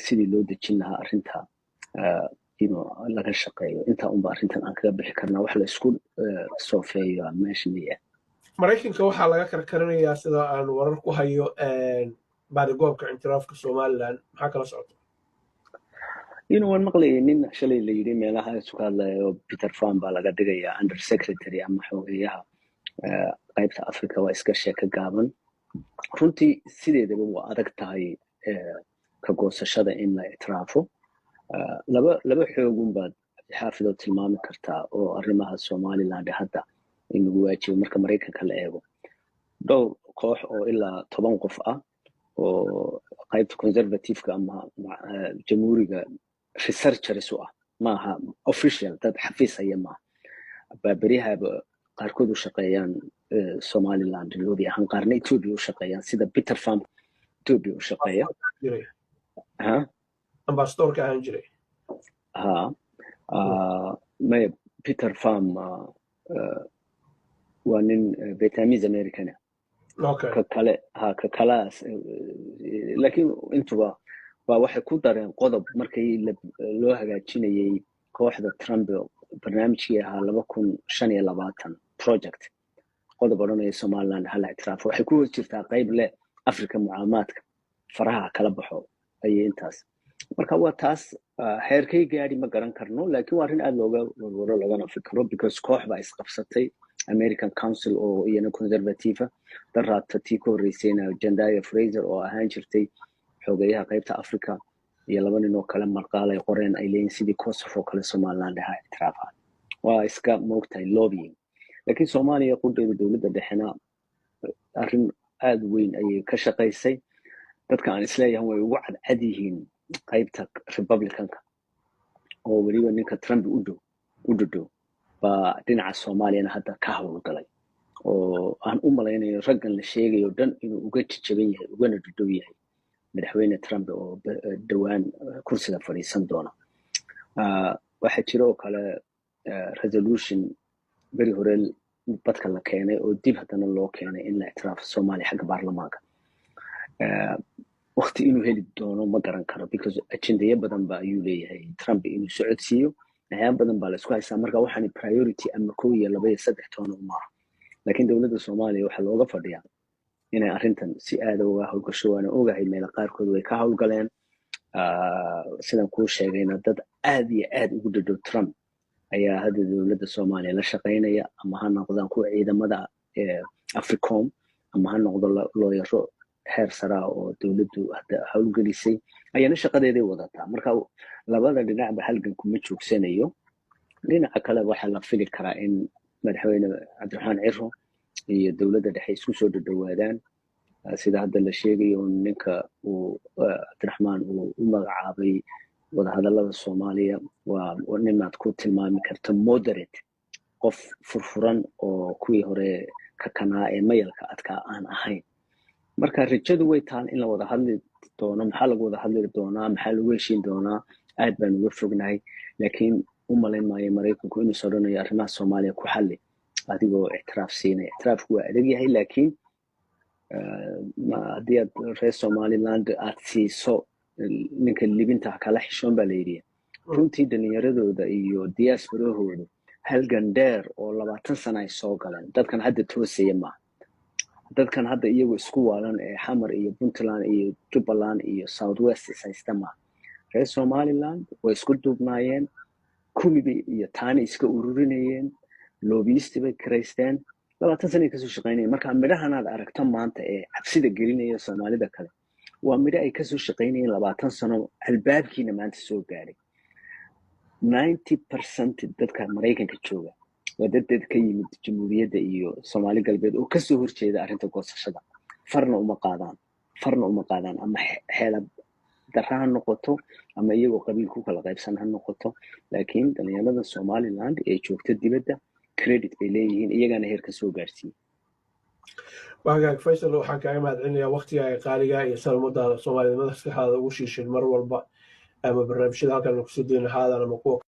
Sidii loo dejin lahaa arrinta inuu laga shaqeeyo, intaa unba arrintan aan kaga bixi karnaa. Wax la isku soofeeyo meesha miya. Maraykanka waxaa laga karkarinayaa, sida aan warar ku hayo, baadigoobka ictiraafka Somaliland. Maxaa kala socota? Inuu waan maqlayay nin shalay la yidhi meelaha isu ka hadlayo, Peter Pham baa laga dhigayaa under secretary ama xogeyaha qaybta Africa. Waa iska sheeko gaaban runtii. Sideedaba waa adag tahay ka goosashada in la ictiraafo. Laba xoogun baad xaafidoo tilmaami kartaa oo arrimaha Somaliland hadda in lagu waajibo. Marka Maraykanka la eego, dhowr koox oo ilaa 10 qof ah oo qaybta conservativeka ama Jamhuuriga researchers u ah, maaha official, dad xafiis haya maaha, baaberyahaba qaarkood u shaqeeyaan Somaliland lobby ahaan, qaarna Ethiopia u shaqeeyaan, sida Peter Pham Ethiopia u shaqeeya. Ambasadorka ahaan jiray. Ha, maya, Peter Pham waa nin Vietnamese American. Ka kale ha, ka kalaas, laakiin intuba baa waxay ku dareen qodob markii loo hagaajinayay kooxda Trump barnaamijkii ahaa 2025 project, qodob odhanaya Somaliland hala ictiraafo. Waxay ku hoos jirtaa qayb leh Africa mucaamaadka faraha kala baxo ayay intaas. Marka waa taas. Heerkay gaadhi ma garan karno, laakiin waa arrin aad looga warwaro loogana fikiro, because koox baa isqabsatay American Council oo iyana conservative. Daraadta tii ka horreysayna Jendayi Frazer oo ahaan jirtay xogeyaha qaybta Africa iyo laba nin oo kale marqaal ay qoreen ay leeyihin sidii Kosovo kale Somaliland ha ictiraafa. Waa iska moogtahay lobbying. Laakiin Soomaaliya qudheeda, dowladda dhexena arrin aada weyn ayay ka shaqaysay. Dadka aan isleeyahan way ugu cadcad yihiin qaybta Republicanka, oo weliba ninka Trump u dhow u dhodhow baa dhinaca Soomaaliyana hadda ka howlgalay, oo aan u malaynayo raggan la sheegayo dhan inuu uga jajaban yahay ugana dhodhow yahay madaxweyne Trump oo dhowaan kursiga fadhiisan doona. Waxaa jira oo kale resolution beri hore badka la keenay oo dib haddana loo keenay in la ictiraafo Soomaaliya xagga baarlamaanka. Wakti inuu heli doono ma garan karo, because ajendayo badan ba ayuu leeyahay Trump inuu socodsiiyo. Waxyaaba badan baa la isku haystaa. Marka waxaan priority ama kow iyo laba iyo saddex toona maaha, laakiin dowladda Soomaaliya waxaa looga fadhiyaa inay arrintan si aada uga howlgasho. Waana ogahay meelo qaarkood way ka howlgaleen. Sidan kuu sheegayna, dad aad iyo aad ugu dhadhow Trump ayaa hadda dowladda Soomaaliya la shaqaynaya, ama ha noqdaan kuwa ciidamada Africom, ama ha noqdo looyaro heer saraa oo dowladdu hadda howlgelisay ayaana shaqadeeday wadataa. Marka labada dhinacba halganku ma joogsanayo. Dhinaca kale waxaa la fili karaa in madaxweyne Cabdiraxmaan Ciro iyo dowladda dhexe isku soo dhadhowaadaan, sida hadda la sheegayo ninka uu Cabdiraxmaan uu u magacaabay wadahadallada Soomaaliya waa ninaad ku tilmaami karto moderate, qof furfuran oo kuwii hore ka kanaa ee mayalka adkaa aan ahayn. Marka rajadu way taal in la wada hadli doono. Maxaa lagu wada hadli doonaa, maxaa lagu heshiin doonaa, aad baan uga fognahay, laakiin u malayn maayo Maraykanku inuus odhanayo arrimaha Soomaaliya ku xalli adigoo ictiraaf siinaya. Ictiraafku waa adag yahay, laakiin haddii aad reer Somaliland aad siiso ninka libinta kala xishoon baa la yidhi. Runtii dhalinyaradooda iyo diasporahooda halgan dheer oo 20 sana ay soo galeen. Dadkan hadda toosaya maaha, dadkan hadda iyagu isku waalan ee Xamar iyo Puntland iyo Jubbaland iyo South West is haysta maaha. Reer Somaliland way isku duubnaayeen, kumibay iyo taani iska ururinayeen, lobbyist bay kiraysteen, 20 sanay kasoo shaqaynayeen. Marka midhahan aad aragto maanta ee cabsida gelinaya Soomaalida kale waa midho ay kasoo shaqaynayeen 20 sano, albaabkiina maanta soo gaadhay. 90% dadka Maraykanka jooga waa dad ka yimid Jamhuuriyadda iyo Soomaali Galbeed oo kasoo horjeeda arrinta goosashada. Farna uma qaadaan, farna uma qaadaan, ama xeelad darra ha noqoto ama iyagoo qabiil ku kala qaybsan ha noqoto, laakiin dhalinyarada Somaliland ee joogta dibadda credit bay leeyihiin, iyagana heerka soo gaarsiiyey. Wagaag Faysal, waxaan kaaga mahad celinayaa waktigaaga qaaliga iyo salmadaada Soomaalida maskaxdaada ugu shiishin mar walba ama barnaamijyada halkan kusoo dayna haadaan ama kuwa.